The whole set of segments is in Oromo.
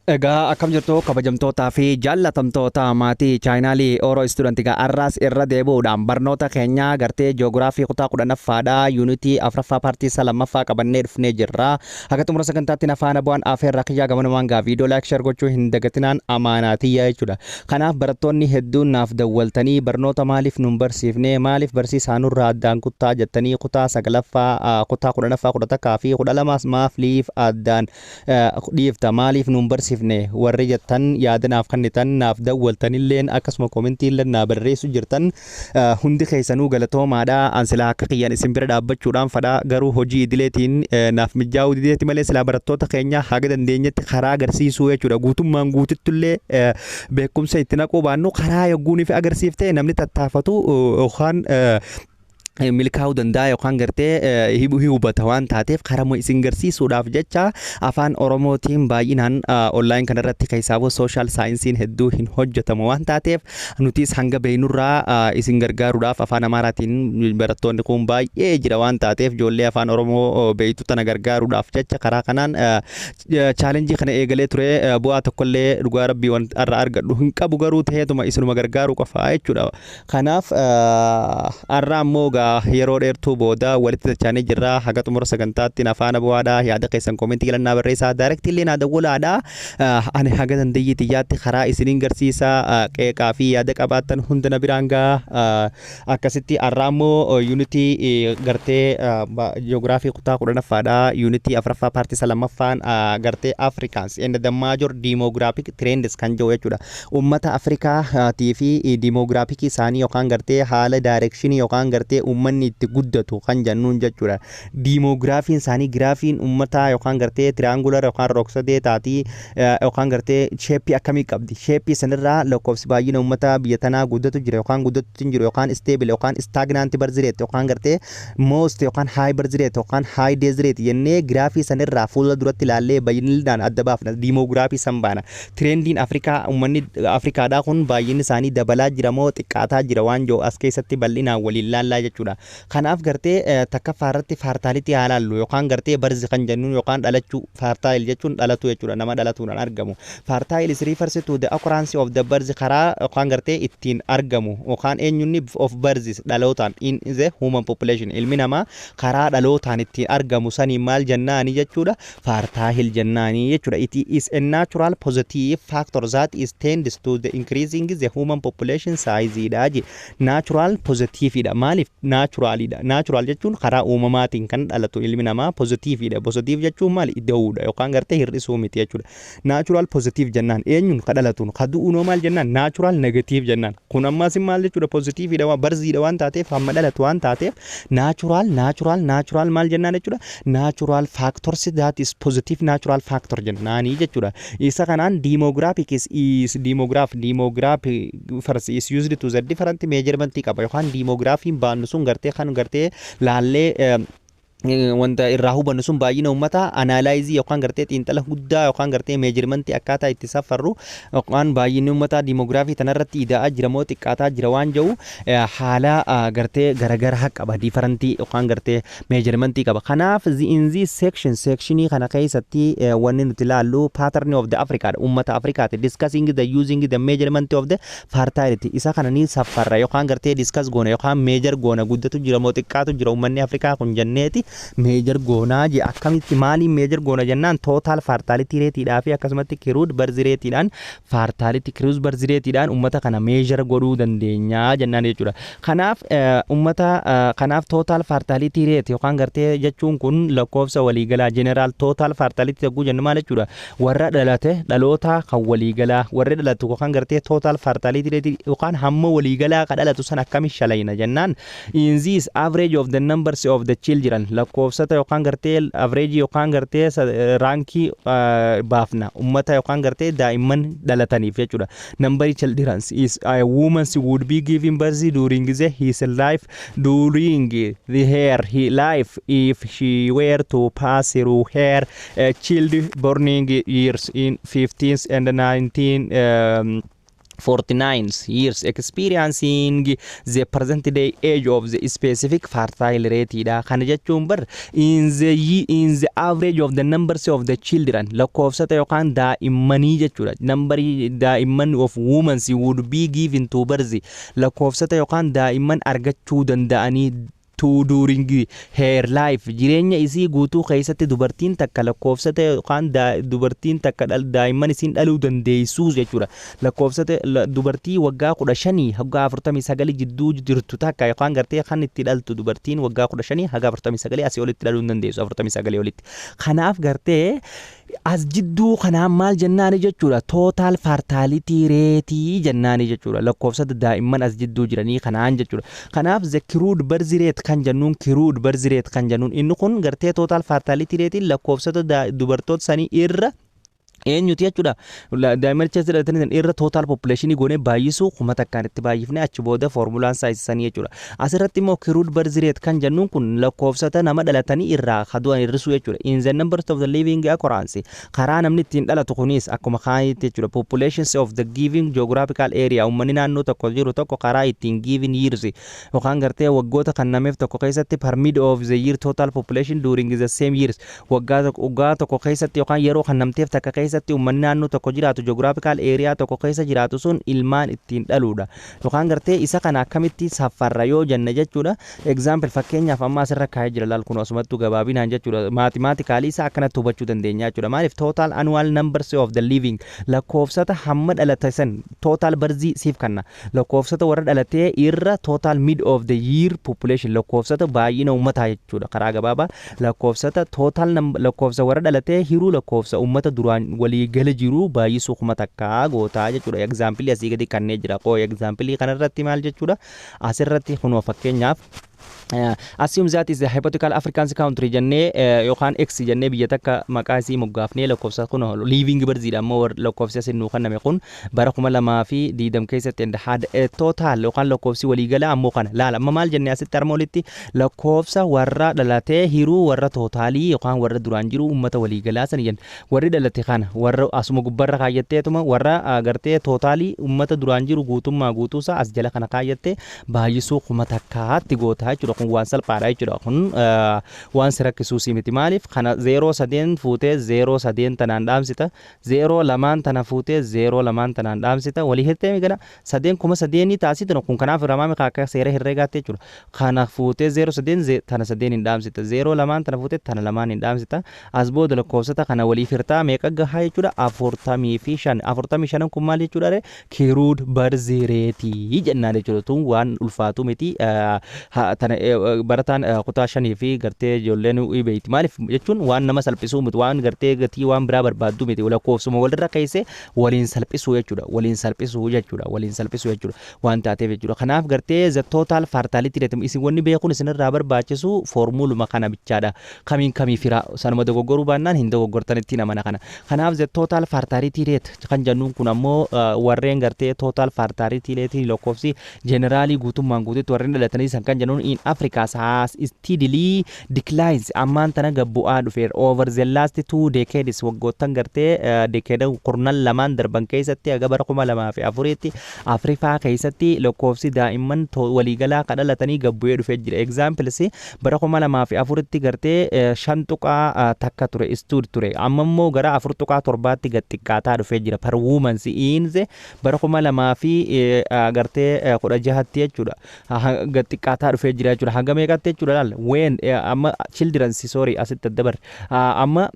Egaa akkam jirtu, kabajamtootaa fi jaallatamtoota maatii chaanaalii Oro Student? Egaa arraas irra deebi'uudhaan barnoota keenya gartee joogiraafii kutaa 10ffaadha, yuunitii afuraffaa, paartii isa lammaffaa qabannee dhufnee jirra. Haga xumura sagantaatti na faana bu'aan afeerraa kiyyaa. Gamanumaan gaa viidiyoo like, share gochuu hin dagatinaan amaanaatiyyaa jechuudha. Kanaaf barattoonni hedduun naaf dawwaltanii, barnoota maaliif nun barsiifne, maaliif barsiisaa nurraa addaan kuttaa jettanii, kutaa sagalaffaa, kutaa 10ffaa, 11 fi 12s maaf liif addaan dhiifta, maaliif nun barsiifne warri jettan, yaada naaf kennitan, naaf dawwaltanilleen, akkasuma commentiillee naa barreessu jirtan, hundi keessanuu galatoomaadha. An silaa akka kiyyaan isin bira dhaabbachuudhaan fadhaa, garuu hojii idileetiin naaf mijaa'uu dideeti malee silaa barattoota keenya haga dandeenyetti karaa agarsiisuu jechuudha. Guutummaan guututtullee beekumsa itti naquu baannu, karaa yogguunii fi agarsiiftee namni tattaafatu yookaan milkaa'uu danda'a yookaan gartee hubata waan taateef, karaa isin garsiisuudhaaf jecha afaan Oromootiin baay'inaan online kanarratti, keessaafuu social scienceiin hedduu hin hojjetamu waan taateef, nutis hanga beeynurraa isin gargaaruudhaaf, afaan Amaaraatiin barattoonni kun baay'ee jira waan taateef, ijoollee afaan Oromoo beeytu tana gargaaruudhaaf jecha karaa kanaan challengeii kana eegalee ture. Bu'aa tokkollee dhugaa rabbii waan irraa argadhu hin qabu, garuu ta'eetuma isinuma gargaaruu qofa jechuudha. Kanaaf har'a ammoo gaa yeroo dheertuu booda walitti dachaanii jirra. Haga xumura sagantaatti na faana bu'aadha. Yaada keessan commentii galannaa barreessaa, directii illee naa dawwalaadha. Ani haga dandeeyyii xiyyaatti karaa isiniin garsiisaa. Qeeqaa fi yaada qabaattan hunda na biraan gaa. Akkasitti har'a ammoo yuunitii gartee jiyoogiraafii kutaa 10ffaadha, yuunitii afuraffaa, paartii isa lammaffaan, gartee Africans and the major demographic trends kan jiru jechuudha. Ummata Afrikaatii fi demographic isaanii yookaan gartee haala directionii yookaan gartee uummanni itti guddatu kan jennuun jechuudha. Demographyiin isaanii, giraafiin uummataa yookaan gartee triangular yookaan rogsadee taatii yookaan gartee shapeii akkamii qabdi? Shapeii sanirraa lakkoofsi baay'ina uummataa biyya tanaa guddatu jira yookaan guddatu hin jiru, yookaan stable yookaan stagnant birth rate yookaan gartee most yookaan high birth rate yookaan high death rate jennee giraafii sanirraa fuula duratti ilaallee baay'inaan adda baafna. Demographyii san baana. Trendiin Afrikaa, uummanni Afrikaadhaa kun baay'inni isaanii dabalaa jira moo xiqqaataa jira waan jiru as keessatti bal'inaan waliin laallaa jechuudha. Kanaaf gartee takkaffaa irratti fertility haa laallu, yookaan gartee birth kan jennuun yookaan dhalachuu. Fertile jechuun dhalatu jechuudha, nama dhalatuudhaan argamu. Fertile is refers to the occurrence of the birth, karaa yookaan gartee ittiin argamu yookaan eenyunni of birth, dhalootaan, in the human population, ilmi namaa karaa dhalootaan ittiin argamu sanii maal jennaani jechuudha? Fertile jennaani jechuudha. It is a natural positive factor that is tends to the increasing the human population size dha je. Natural positive dha. Maaliif naturalidha? Natural jechuun karaa uumamaatiin kan dhalatu ilmi namaa positive dha. Positive jechuun maali? Ida'uudha yookaan gartee hir'isuu miti jechuudha. Natural positive jennaan eenyuun? Ka dhalatuun. Ka du'uunoo maal jennaan? Natural negative jennaan. Kun ammaas maal jechuudha? Positive dha, birthiidha waan taateef, hamma dhalatu waan taateef, natural maal jennaan jechuudha? Natural factors that is positive natural factor jennaanii jechuudha. Isa kanaan demographic is demography first is used to the different measurement qaba, yookaan demographiin baannu sun gartee kan gartee laallee wanta irraa hubannu sun baay'ina uummataa analyzeii yookaan gartee xiinxala guddaa yookaan gartee measurementii akkaataa itti safarru, yookaan baay'inni uummataa demographyii tanarratti ida'aa jira moo xiqqaataa jira waan jiru haala gartee garagaraa qaba, differentii yookaan gartee measurementii qaba. Kanaaf in this section, sectionii kana keessatti wanni nuti ilaallu pattern of the Africa, uummata Afrikaati, discussing the using the measurement of the fertility. Isa kana ni safarra yookaan gartee discuss goona yookaan measure goona, guddatu jira moo xiqqaatu jira uummanni Afrikaa kun jenneeti measure goonaa je. Akkamitti, maaliin measure goona jennaan, total fertility rateiidhaa fi akkasumatti crude birth rateiidhaan, fertility crude birth rateiidhaan uummata kana measure godhuu dandeenya jennaan jechuudha. Kanaaf uummata kanaaf total fertility rate yookaan gartee jechuun kun lakkoofsa waliigalaa, general total fertility yogguu jennu maal jechuudha? Warra dhalate, dhaloota kan waliigalaa, warra dhalatu yookaan gartee total fertility rate yookaan hamma waliigalaa kan dhalatu san akkami shalayna jennaan, in this average of the numbers of the children, lakkoofsota yookaan gartee average yookaan gartee rankii baafna ummata yookaan gartee daa'imman dhalataniif jechuudha. Number children is a woman would be giving birth during the his life, during the her he life, if she were to pass through her child born years in 15th and 19 49 years experiencing the present day age of the specific fertile rate dha. Kana jechuun bar in the average of the numbers of the children, lakkoofsota yookaan daa'immanii jechuudha. Numberii daa'imman of women would be given to birth, lakkoofsota yookaan daa'imman argachuu danda'anii to during her life, jireenya isii guutuu keessatti dubartiin takka lakkoofsata yookaan dubartiin takka daa'imman isiin dhaluu dandeessuu jechuudha. Lakkoofsata dubartii waggaa 15 hanga 49 jidduu jirtu takka yookaan gartee kan itti dhaltu dubartiin waggaa 15 haga 49 asii olitti dhaluu hin dandeessu, 49 olitti. Kanaaf gartee as jidduu kanaan maal jennaani jechuudha? Total fertility rate jennaani jechuudha, lakkoofsata daa'imman as jidduu jiranii kanaan jechuudha. Kanaaf the crude birth rate kan jennuun, crude birth rate kan jennuun inni kun gartee total fertility rate lakkoofsota dubartoota sanii irra eenyuti jechuudha? Daa'imman achi dhalatanii irra total population goonee baay'isuu 1000n itti baay'ifne achi booda foormulaan saayisanii jechuudha. Asirratti immoo crude birth rate kan jennuun kun lakkoofsota nama dhalatanii irraa kadu'an hir'isuu jechuudha. In the numbers of the living occurrence, karaa namni ittiin dhalatu kunis akkuma kaanitti jechuudha. Populations of the given geographical area, uummanni naannoo tokko jiru tokko karaa ittiin given years yookaan gartee waggoota kan nameef tokko keessatti per mid of the year total population during the same years, waggaa tokko keessatti yookaan yeroo kan namteef takka keessatti uummanni naannoo tokko jiraatu, geographical area tokko keessa jiraatu sun ilmaan ittiin dhaluudha. Yookaan gartee isa kana akkamitti saffarra yoo jenne jechuudha. Example, fakkeenyaaf amma asirra kaa'ee jira, laal, kun asumattuu gabaabinaan jechuudha. Mathematically isaa akkanatti hubachuu dandeenya jechuudha. Maaliif? Total annual numbers of the living, lakkoofsota hamma dhalate san total birth siif kenna. Lakkoofsota warra dhalatee irra total mid of the year population, lakkoofsota baay'ina uummataa jechuudha. Karaa gabaabaa lakkoofsota total lakkoofsa warra dhalatee hiruu lakkoofsa uummata duraan walii gala jiru baay'isuu 1000 gootaa jechuudha. Example asii gadi kanneen jira. Qoo example kanarratti maal jechuudha? Asirratti kunoo fakkeenyaaf assume that is the hypothetical African country jennee yookaan X jennee biyya takka maqaa isii moggaafnee lakkoofsa kun living birthidha ammoo lakkoofsi asin nuu kenname kun bara 2020 keessatti and had a total yookaan lakkoofsi waliigala ammoo kana laala. Amma maal jennee asitti arma olitti? Lakkoofsa warra dhalatee hiruu warra totalii yookaan warra duraan jiru uummata waliigalaa sani jenna. Warri dhalate kana warra asuma gubbarra kaayyatteetuma warra gartee totalii uummata duraan jiru guutummaa guutuusaa as jala kana kaayyattee baay'isuu 1000tti gootaa jechuudha. Kun waan salphaadha jechuudha. Kun waan si rakkisuu si miti. Maaliif? Kana zeeroo sadeen fuutee zeeroo sadeen tanaan dhaamsita, zeeroo lamaan tana fuutee zeeroo lamaan tanaan dhaamsita, walii hirtee gana sadeen kuma sadeenii taasituna. Kun kanaaf ramaami akka seera herreegaatti jechuudha. Kana fuutee zeeroo sadeen tana sadeen hin dhaamsita, zeeroo lamaan tana fuutee tana lamaan hin dhaamsita. As booda lakkoofsota kana waliif hirtaa meeqa gahaa jechuudha? 45. 45n kun maal jechuudha? Crude birth rate jennaan jechuudha. Tun waan ulfaatu miti. Tana barataan kutaa shanii fi gartee ijoolleen beeyti. Maaliif jechuun waan nama salphisuu miti, waan gartee gatii waan biraa barbaaddu miti, lakkoofsuma walirra keessee waliin salphisuu jechuudha, waliin salphisuu jechuudha, waliin salphisuu jechuudha waan taateef jechuudha. Kanaaf gartee the total fertility rate isin wanni beekuun isinirraa barbaachisu foormuluma kana bichaadha. Kamiin kamii fira sanuma dogoggoruu baannaan hin dogoggortanitti namana kana. Kanaaf the total fertility rate kan jennuun kun ammoo warreen gartee total fertility rate lakkoofsi generalii guutummaan guututti warreen dhalatanii san kan jennuun in Africa has steadily declines, ammaan tana gabbu'aa dhufeera over the last 2 decades, waggoottan gartee decade kurnan lamaan darban keessatti haga bara 2004tti Afrikaa keessatti lakkoofsi daa'imman waliigalaa kan dhalatanii gabbu'ee dhufee jira. Examples, bara 2004tti gartee 5.1 ture istuud ture, amma immoo gara 4.7tti gad xiqqaataa dhufee jira per womans in the bara kuma lamaa fi gartee kudha jahatti jechuudha. Gad xiqqaataa dhufee jira jechuudha. Hanga meeqatti jechuudha? Laal, when amma children's, sorry, asitti adda bar amma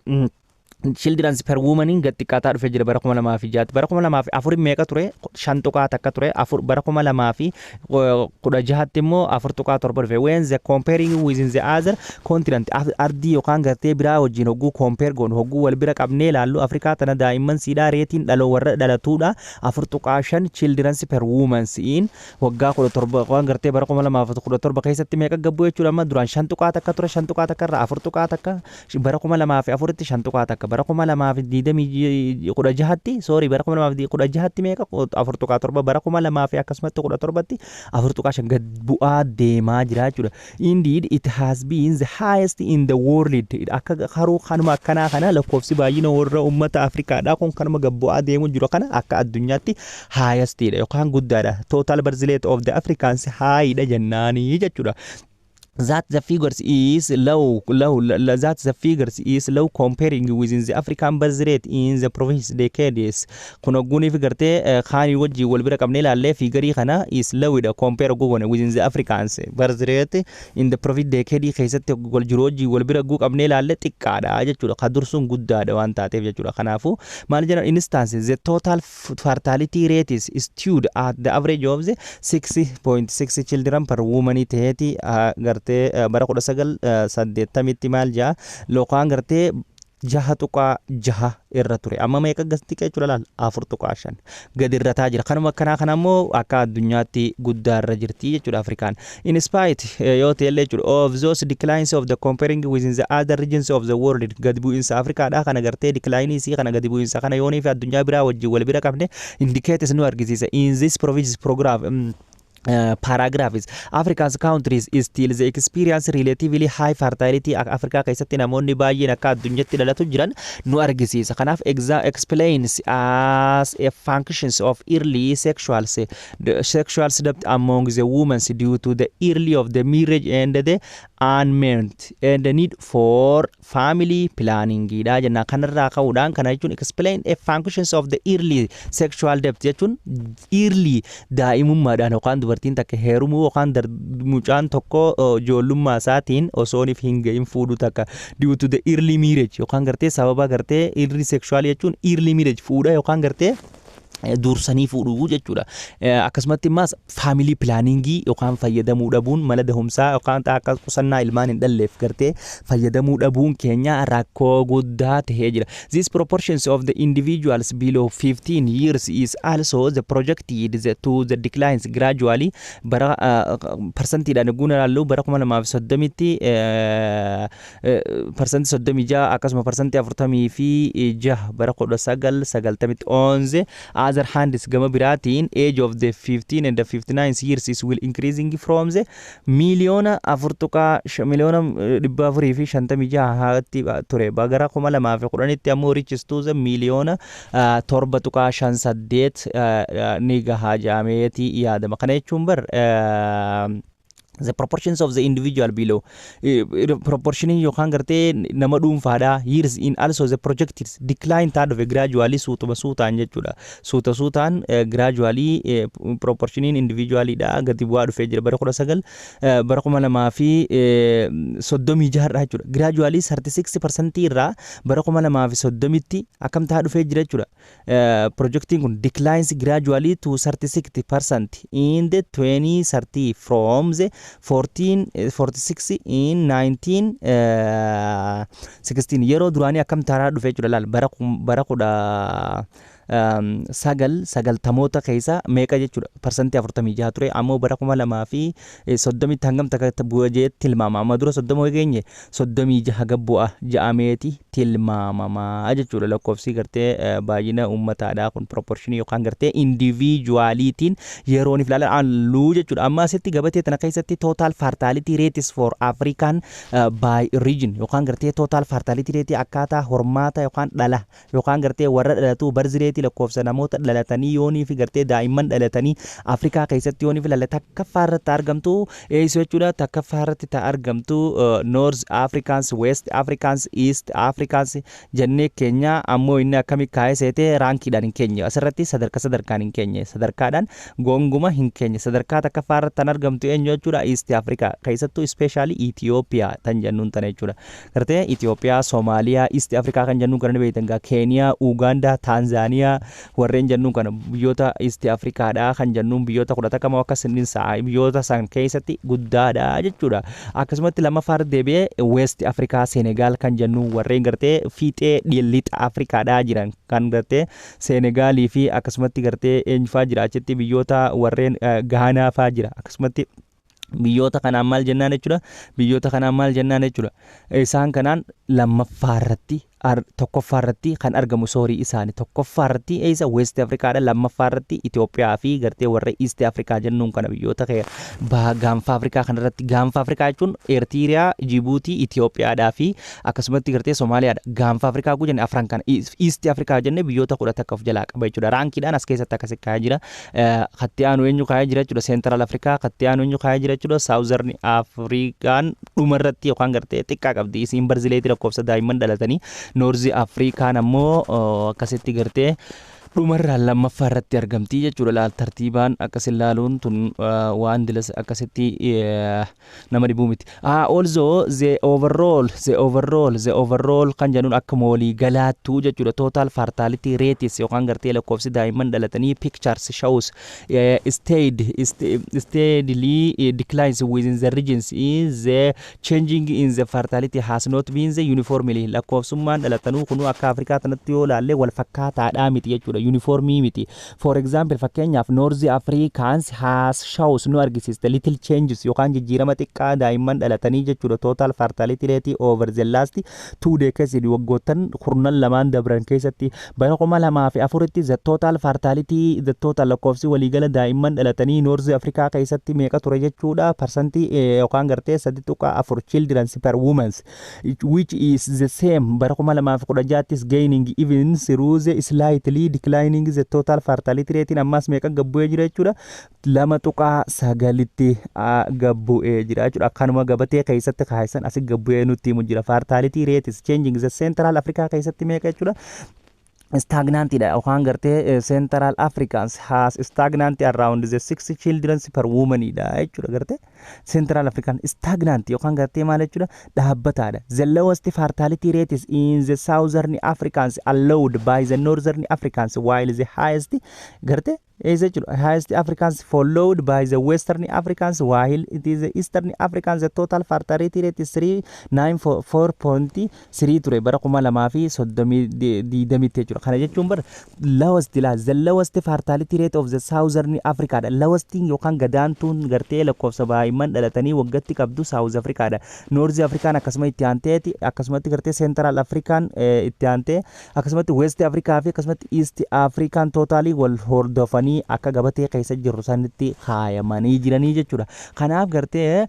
children's per woman gad xiqqaataa dhufee jira bara 2006tti. Bara 2004 meeqa ture? 5.1 ture. Afur bara 2016tti immoo 4.7 dhufe. When the comparing within the other continent, ardii yookaan gartee biraa wajjin hogguu compare goonu, hogguu wal bira qabnee ilaallu, Afrikaa tana daa'imman siidhaa rateiin dhaloo warra dhalatuudha 4.5 children's per woman in waggaa 17 waan gartee bara 2017 keessatti meeqa gabbuu jechuudha? Amma duraan 5.1 ture, 5.1 irraa 4.1 bara 2004tti, 5.1. Bara 2016tti, sorry, bara 2016tti meeqa? 4.7. Bara 2000 fi akkasumatti 17tti 4.5 gad bu'aa deemaa jira jechuudha. Indeed, it has been the highest in the world. Akka haruu kanuma akkanaa kana lakkoofsi baay'ina warra uummata Afrikaadhaa kun kanuma gad bu'aa deemu jiru kana akka addunyaatti highestidha yookaan guddaadha. Total birth rate of the Africans highdha jennaanii jechuudha. That the figures is low comparing within the African birth rate in the previous decades. Kun ogguuniif gartee kaanii wajjin wal bira qabnee ilaallee figurii kana is low dha compare goone within the Africans birth rate in the previous decade keessatti wal jiru wajjin wal bira guu qabnee ilaallee xiqqaadha jechuudha. Ka dursuun guddaadha waan taateef jechuudha. Kanaafuu maal jedhan? Instance, the total fertility rate is stood at the average of the 6.6 children per woman ta'eeti gartee bara 1980tti maal jaa yookaan gartee 6.6 irra ture. Amma meeqa gasti jechuudha? Laal, 4.5 gadi irrataa jira. Kanuma akkanaa kana immoo akka addunyaatti guddaa irra jirti jechuudha Afrikaan. In spite yoo ta'e jechuudha of those declines of the comparing within the other regions of the world, gadi bu'iinsa Afrikaadha kana gartee decline isii kana gadi bu'iinsa kana yoonii fi addunyaa biraa wajjin wal bira qabne indicators nu argisiisa. In this province program paragraphs, Africa's countries is still the experience relatively high fertility. Afrikaa keessatti namoonni baay'een akka addunyaatti dhalatu jiran nu argisiisa. Kanaaf explains as a functions of early sexual seduct among the women due to the early of the marriage and the unmet and the need for family planning dha jenna. Kanarraa ka'uudhaan kana jechuun explain a functions of the early sexual debut jechuun early daa'imummaadhaan yookaan dubartiin takka heerumuu yookaan mucaan tokko ijoollummaa isaatiin osooniif hin ga'in fuudhuu takka due to the early marriage yookaan gartee sababa gartee early sexual jechuun early marriage fuudha yookaan gartee dursanii fuudhuu jechuudha. Akkasumatti immaas family planningii yookaan fayyadamuu dhabuun mala dahumsaa yookaan akka qusannaa ilmaan hin dhalleef gartee fayyadamuu dhabuun keenya rakkoo guddaa tahee jira. These proportions of the individuals below 15 years is also the projected to the declines gradually. Bara parsantiidhaan guuna ilaallu bara 2030tti 36% akkasuma 46% bara 1990tti. On the other hand, gama biraatiin age of the 15 and the 59 years is will increasing from the miiliyoona afur tuqaa 456,000,000tti ture gara 2010tti ammoo reaches to the 7.58 miliyoona ni gahaa jaameeti yaadama. Kana jechuun bar the proportions of the individual below proportioning yookaan gartee nama dhuunfaadha years in also the projected decline taa dhufe gradually suutuma suutaan jechuudha. Suuta suutaan gradually proportioning individualidha gadi bu'aa dhufee jira bara 19 bara 2036 jechuudha. Gradually 36% irraa bara 2030tti akkam taa dhufee jira jechuudha. Projectiin kun declines gradually to 36% in the 2030 from the 14 46 in 19 16. Yeroo duraanii akkam taraa dhufe jechuudha. Laal, bara 1990moota keessa meeqa jechuudha? 46% ture. Ammoo bara 2030tti hangam takka bu'a jee tilmaama? Amma dura 30 geenye, 36 gad bu'a ja'ameeti tilmaamamaa jechuudha. Lakkoofsi gartee baay'ina uummataadha kun proportionii yookaan gartee individualiitiin yeroon if ilaalan halluu jechuudha. Amma asitti gabatee tana keessatti total fertility rates for African by region yookaan gartee total fertility rate akkaataa hormaata yookaan dhala yookaan gartee warra dhalatu birth rate lakkoofsa namoota dhalatanii yoonii fi gartee daa'imman dhalatanii Afrikaa keessatti yoonii fi ilaale takkaffaa irratti argamtu eessu jechuudha? Takkaffaa irratti ta argamtu North Africans, West Africans, East Africans jennee keenya. Ammoo inni akkami kaa'ee seetee? Rankiidhaan hin keenye. Asirratti sadarkaa sadarkaan hin keenye, sadarkaadhaan gonguma hin keenye. Sadarkaa takkaffaa irratti tan argamtu eenyu jechuudha? East Africa keessattuu especially Itoophiyaa tan jennuun tana jechuudha. Gartee Itoophiyaa, Soomaaliyaa, East Africa kan jennuun kana ni beektan gaa, Keeniyaa, Ugaandaa, Taanzaaniyaa warreen jennuun kana biyyoota East Africaadha kan jennuun biyyoota 11 moo akkas inni sa'a biyyoota san keessatti guddaadha jechuudha. Akkasumatti lammaffaa irra deebi'ee West Africa, Senegaal kan jennuun warreen gartee fiixee lixa Afrikaadhaa jiran kan gartee Senegaalii fi akkasumatti gartee eenyufaa jira achitti? Biyyoota warreen Gaanaa faa jira. Akkasumatti biyyoota kanaan maal jennaan jechuudha? Biyyoota kanaan maal jennaan jechuudha? Isaan kanaan lammaffaa irratti Tokkoffaa irratti kan argamu soorii isaanii tokkoffaa irratti eessa? West Afrikaadha. Lammaffaa irratti Itoophiyaa fi gartee warra East Afrikaa jennuun kana, biyyoota gaanfa Afrikaa kanarratti. Gaanfa Afrikaa jechuun Eertiriyaa, Jibuutii, Itoophiyaadhaa fi akkasumatti gartee Somaaliyaadha. Gaanfa Afrikaa jenne afran kana. East Afrikaa jenne biyyoota 11 of jalaa qaba jechuudha. Rankiidhaan as keessatti akkasi kaa'ee jira. Katti aanu eenyu kaa'ee jira jechuudha? Central Afrikaa. Katti aanu eenyu kaa'ee jira jechuudha? Southern Afrikaan dhumarratti yookaan gartee xiqqaa qabdi isiin birth rateii, lakkoofsa daa'imman dhalatanii. North Afrikaan ammoo akkasitti gartee dhumarraan lammaffaa irratti argamti jechuudha. Laal, tartiibaan akkas ilaaluun tun waan dilas akkasitti nama dhibuu miti. Also the overall kan jennuun akka walii galaattuu jechuudha. Total fertility rates yookaan gartee lakkoofsi daa'imman dhalatanii pictures shows steadily declines within the regions is the changing in the fertility has not been the uniformly. Lakkoofsummaan dhalatanuu kunuu akka Afrikaa tanatti yoo laalle wal fakkaataadhaa miti jechuudha, uniformii miti. For example, fakkeenyaaf, North Africans has shows, nu argisiiste, little changes yookaan jijjiirama xiqqaa daa'imman dhalatanii jechuudha, total fertility rate over the last 2 decades, waggoottan kurnan lamaan dabran keessatti. Bara 2004tti the total fertility, the total lakkoofsi waliigala daa'imman dhalatanii North Africa keessatti meeqa ture jechuudha? Parsantii yookaan gartee 3.4 children per women, which is the same bara 2016ttis, gaining even through the slightly declining the total fertility rate. Ammas meeqa gabbu'ee jira jechuudha? 2.9tti gabbu'ee jira jechuudha. Akkanuma gabatee keessatti kaayisan asi gabbu'ee nutti himu jira. Fertility rate is changing the Central Africa keessatti meeqa jechuudha? Stagnantidha yookaan gartee Central Africans has stagnant around the six children per womanidha jechuudha. Gartee Central African stagnant yookaan gartee maal jechuudha? Dhaabbataadha. The lowest fertility rate is in the Southern Africans, followed by the Northern Africans, while the highest gartee eessa jechuudha? Highest Africans followed by the Western Africans, while it is the Eastern Africans the total fertility rate is 394.3 ture bara 2030 20tti jechuudha. Kana jechuun bara lowest la the lowest fertility rate of the Southern Africa dha. Lowest yookaan gadaantuun gartee lakkoofsa baay'imman dhalatanii waggatti qabdu South Africa dha. North African akkasuma itti aanteeti, akkasumatti gartee Central African itti aantee, akkasumatti West Africa fi akkasumatti East African totally wal hordofanii akka gabatee keessa jirru sanitti kaayamanii jiranii jechuudha. Kanaaf gartee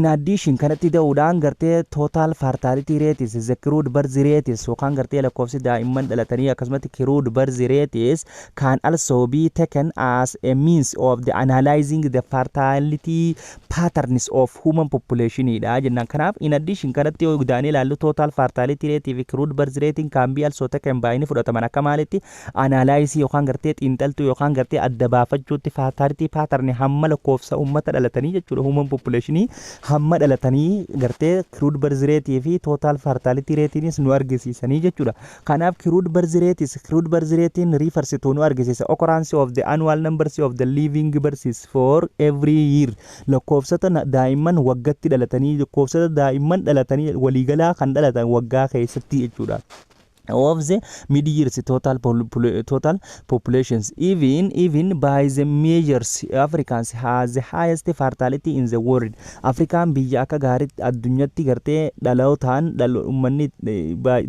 in addition kanatti da'uudhaan gartee total fertility rates, the crude birth rates yookaan gartee lakkoofsi daa'imman dhalatanii, akkasumatti crude birth rates can also be taken as a means of the analyzing the fertility patterns of human population dha jennaan. Kanaaf in addition kanatti yoo gudaanee ilaallu, total fertility rate fi crude birth rate can be also taken, baay'inni fudhataman akka maalitti analyze yookaan gartee xiinxaltuu yookaan gartee adda baafachuutti fertility pattern hamma lakkoofsa uummata dhalatanii jechuudha, human population hamma dhalatanii gartee crude birth rate fi total fertility ratenis nu argisiisanii jechuudha. Kanaaf crude birth rates, crude birth rate refers to, nu argisiisa, occurrence of the annual numbers of the living births for every year, lakkoofsota daa'imman waggatti dhalatanii, lakkoofsota daa'imman dhalatanii waliigalaa kan dhalatan waggaa keessatti jechuudha, of the mid years total populations. Even by the measures, Africans has the highest fertility in the world. Afrikaan biyya akka gaariitti addunyatti gartee dhalootaan uummanni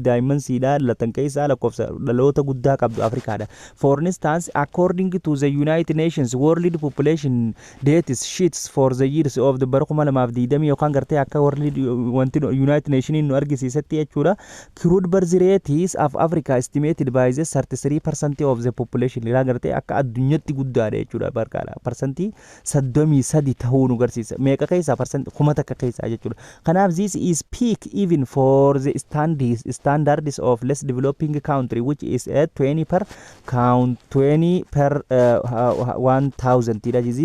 daa'imman siidhaa dhalatan keessaa lakkoofsa dhaloota guddaa qabdu Afrikaadha. For instance, according to the United Nations World Population Data Sheets for the years of the bara 2020 yookaan gartee akka World wanti United Nations nu argisiisetti jechuudha, crude birth rate of Africa estimated by the 33% of the population ilaa gartee akka addunyatti guddaadha jechuudha. Barkaadha 33% ta'uu nu garsiisa. Meeqa keessaa? Parsantii 1000 keessaa jechuudha. Kanaaf this is peak even for the standards of less developing country, which is at 20 per count, 20 per 1000 dha. This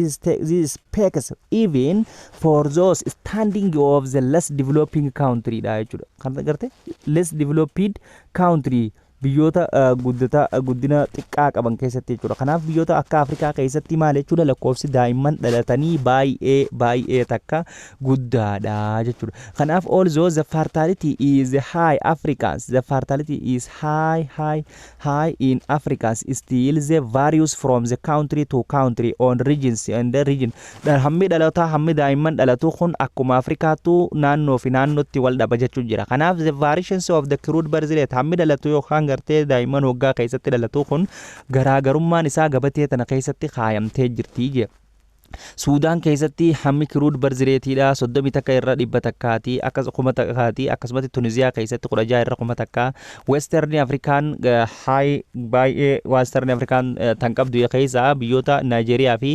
is peaks even for those standing of the less developing country dha jechuudha. Kan garte less developed country. Biyyoota guddata guddina xiqqaa qaban keessatti jechuudha. Kanaaf biyyoota akka Afrikaa keessatti maal jechuudha? Lakkoofsi daa'imman dhalatanii baay'ee baay'ee takka guddaadha jechuudha. Kanaaf although the fertility is high Africans, the fertility is high, high, high in Africans, still the varies from the country to country on regions and the region. Hammi dhalataa, hammi daa'imman dhalatu kun akkuma Afrikaattuu naannoo fi naannootti wal dhaba jechuu jira. Kanaaf the variations of the crude birth rate, hammi dhalatu yookaan gartee daa'imman waggaa keessatti dhalatu kun garaagarummaan isaa gabatee tana keessatti kaayamtee jirti jee. Suudaan keessatti hammi crude birth rateiidha 31 irra 100ti, akkas 1000ti. Akkasumatti Tuniziyaa keessatti 16 irra 1000. Western Afrikaan high baay'ee Western Afrikaan tan qabdu keessaa biyyoota Naayijeeriyaa fi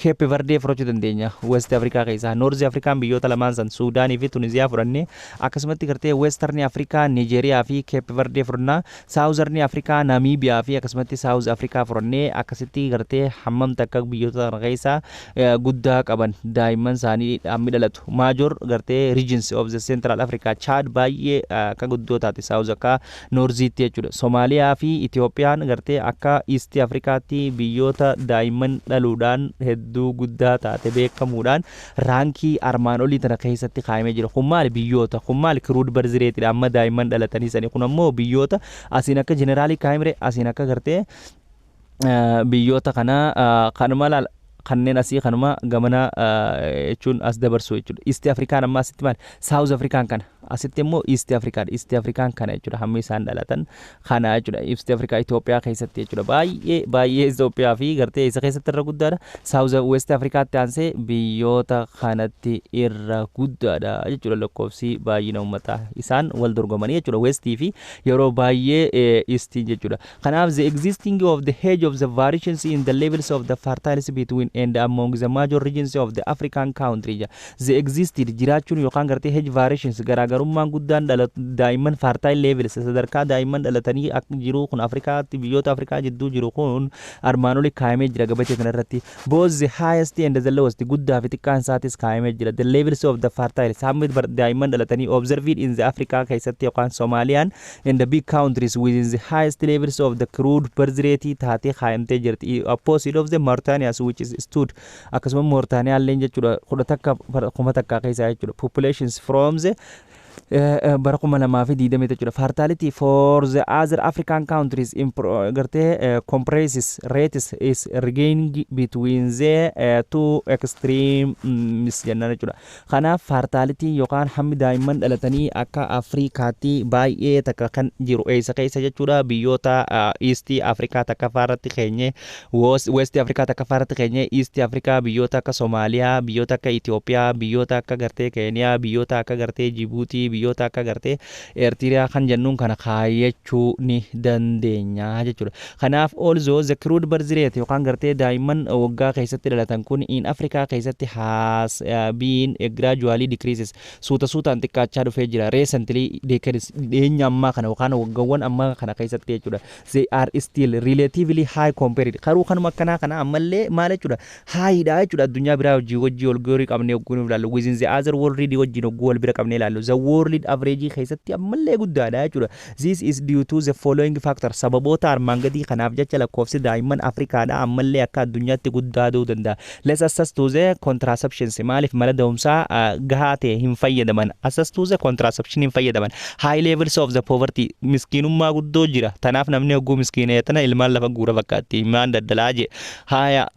Cape Verde fudhachuu dandeenya. West Afrikaa keessaa North Afrikaan biyyoota lamaan san, Suudaanii fi Tuniziyaa fudhanne. Akkasumatti gartee Western Afrikaa Nigeeriyaa fi Cape Verde fudhannaa. Southern Afrikaa Namiibiyaa fi akkasumatti South Afrikaa fudhannee, akkasitti gartee hammam takka biyyoota kana keessaa guddaa qaban daa'imman isaanii hammi dhalatu. Major gartee regions of the Central Africa, Chad baay'ee akka guddoo taate South akka Northiitti jechuudha. Somaaliyaa fi Itiyoophiyaan gartee akka East Afrikaatti biyyoota daa'imman dhaluudhaan hedduu guddaa taate beekamuudhaan rankii armaan olii tana keessatti kaa'amee jira. Kun maali biyyoota? Kun maali? Crude birth rateiidha amma daa'imman dhalatanii sanii. Kun ammoo biyyoota asiin akka generalii kaa'amre, asiin akka gartee biyyoota kana kanuma laal, kanneen asii kanuma gamana jechuun as dabarsu jechuudha. East Afrikaan amma asitti maali? South Afrikaan kana. Asitti immoo East Afrikaan, East Afrikaan kana jechuudha. Hammi isaan dhalatan kana jechuudha. East Afrikaa Itoophiyaa keessatti jechuudha. Baay'ee baay'ee Itoophiyaa fi gartee isa keessatti irra guddaadha. South West Afrikaatti aansee biyyoota kanatti irra guddaadha jechuudha, lakkoofsi baay'ina uummataa isaan wal dorgomanii jechuudha. Westii fi yeroo baay'ee Eastiin jechuudha. Kanaaf the existing of the age of the variations in the levels of the fertility between and among the major regions of the African country. The existed jiraachuun yookaan gartee age variations, garaagarummaan guddaan daa'imman fertile levels, sadarkaa daa'imman dhalatanii akka jiru kun Afrikaatti biyyoota Afrikaa jidduu jiru kun armaan oli kaa'amee jira gabatee kanarratti. Both the highest and the lowest, guddaa fi xiqqaan isaatis kaa'amee jira. The levels of the fertile, hammi daa'imman dhalatanii observed in the Africa keessatti yookaan Somaaliyaan in the big countries within the highest levels of the crude birth rate taatee kaa'amtee jirti. Opposite of the Mauritania, which is stood, akkasuma Mauritania illee jechuudha, 11 1000 keessaa jechuudha, populations from the bara 2020 jechuudha. Fertility for the other African countries gartee comprises rates is regaining between the two extremes jennaan jechuudha. Kanaaf fertility yookaan hammi daa'imman dhalatanii akka Afrikaatti baay'ee takka kan jiru eessa keessa jechuudha? Biyyoota East Afrikaa takka faarratti keenye, West Afrikaa takka faarratti keenye, East Afrikaa biyyoota akka Somaaliyaa, biyyoota akka Itoophiyaa, biyyoota akka gartee Keeniyaa, biyyoota akka gartee Jibuutii, biyyoota akka gartee Eertiriyaa kan jennuun kana kaayyachuu ni dandeenya jechuudha. Kanaaf also the crude birth rate yookaan gartee daa'imman waggaa keessatti dhalatan kun in Afrikaa keessatti has been gradually decreases, suuta suutaan xiqqaachaa dhufee jira. Recently decades, dhiyeenya ammaa kana yookaan waggaawwan ammaa kana keessatti jechuudha. They are still relatively high compared. Karuu kanuma akkanaa kana ammallee maal jechuudha? Highdha jechuudha, addunyaa biraa wajjii wal gorii qabnee hogguu nuuf ilaallu. Within the other world wajjin hogguu wal bira qabnee ilaallu. The world average keessatti ammallee guddaadha jechuudha. This is due to the following factor. Sababoota armaan gadii kanaaf jecha lakkoofsi daa'imman Afrikaadha ammallee akka addunyaatti guddaa ta'uu danda'a. Less access to the contraceptions, maaliif mala da'umsaa gahaa ta'e hin fayyadaman. Access to the contraception hin fayyadaman. High levels of the poverty, miskiinummaa guddoo jira. Tanaaf namni hogguu miskiinee tana ilmaan lafa guura fakkaatti. Ilmaan daldalaa jee. Haya.